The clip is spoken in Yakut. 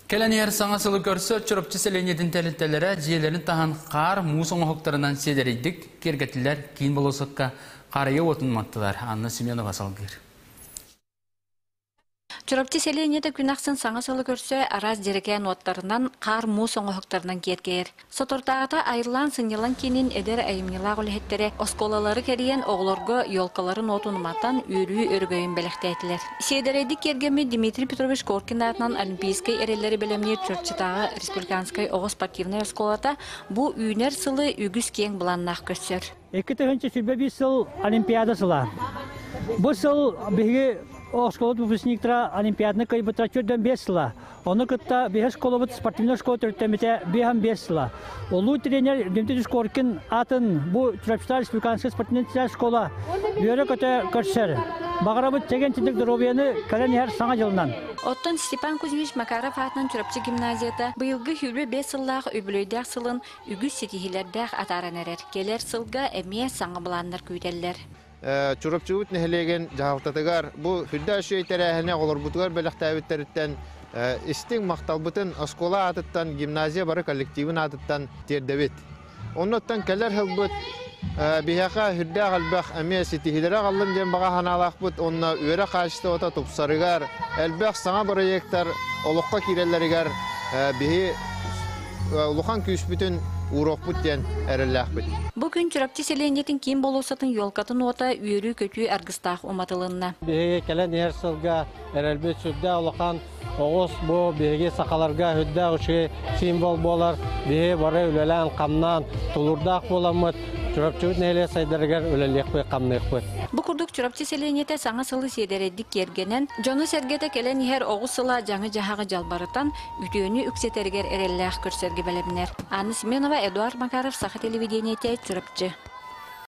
Кэлэн иһэр саҥа сылы көрсө Чурапчы сэлиэнньэтин тэрилтэлэрэ дьиэлэрин таһын хаар, муус оҥоһуктарынан сиэдэрийдик киэргэтилэр, киин болуоссакка харыйа уотун уматтылар. Анна Семенова салгыыр. Чурапчы сэлиэнньэтэ күн ахсын саҥа сылы көрсө араас дьэрэкээн уоттарынан, хаар-муус оҥоһуктарынан киэркэйэр. Соторутааҕыта Айыллаан сынньалаҥ киинин эдэр айымньылаах үлэһиттэрэ оскуолалары кэрийэн оҕолорго елкаларын уотун уматан, үөрүү өрөгөйүн бэлэхтээтилэр. Сиэдэрэйдик киэргэммит Дмитрий Петрович Коркин аатынан Олимпийскай эрэллэри бэлэмниир Чурапчытааҕы республиканскай оҕо спортивнай оскуолата бу үүнэр сылы үгүс киэҥ былааннаах көрсөр. 2021 сыл Олимпиада сыла. Бу сыл биһиги оскуола выпускниктара Олимпиаданы кыайбыттара 45 сыла. Ону кытта биһи школабыт спортивнай школа төрүттэммитэ 55 сыла. Улуу тренер Дмитрий Коркин атын бу Чурапчыта республиканскай спортивнай школа үөрэ-көтө көрсөр. Баҕарабыт чэгиэн-чэбдик доруобуйаны кэлэн иһэр саҥа дьылынан. Оттон Степан Кузьмич Макаров аатынан Чурапчы гимназията быйылгы 25 сыллаах үбүлүөйдээх сылын үгүс ситиһиилэрдээх атааран эрэр. Кэлэр сылга эмиэ саҥа былааннар күүтэллэр. Чурапчыбыт нэһилиэгин дьаһалтатыгар бу сүрдээх үчүгэй тэрээһини оҕолорбутугар бэлэхтээбиттэриттэн истиҥ махталбытын оскуола аатыттан, гимназия бары коллективын аатыттан тиэрдэбит. Оннуттан кэлэр сылбыт биһиэхэ сүрдээх элбэх эмиэ ситиһиилэри аҕаллын диэн баҕа санаалаахпыт уонна үөрэх хаачыстыбата тупсарыгар, элбэх саҥа бырайыактар олоххо киирэллэригэр биһи улахан күүспүтүн ууруохпут диэн эрэллээхпит. Бу күн Чурапчы сэлиэнньэтин киин болуоссатын елкатын уота үөрүү-көтүү аргыстаах уматылынна. Биһиги кэлэн иһэр сылга эрэлбит сүрдээх улахан оҕус бу биһиги сахаларга сүрдээх үчүгэй символ буолар. Биһиги бары үлэлээн-хамнаан тулуурдаах буоламмыт Чурапчыбыт нэһилиэк сайдарыгар үлэлиэхпит-хамныахпыт. Бу курдук Чурапчы сэлиэнньэтэ саҥа сылы сиэдэрэйдик киэргэнэн, дьону-сэргэтэ кэлэн иһэр оҕус сыла дьаҥы-дьаһаҕы дьалбарытан, үтүөнү үксэтэригэр эрэллээх көрсөргө бэлэмнэр. Анна Семенова, Эдуард Макаров, Саха телевидениетэ, Чурапчы.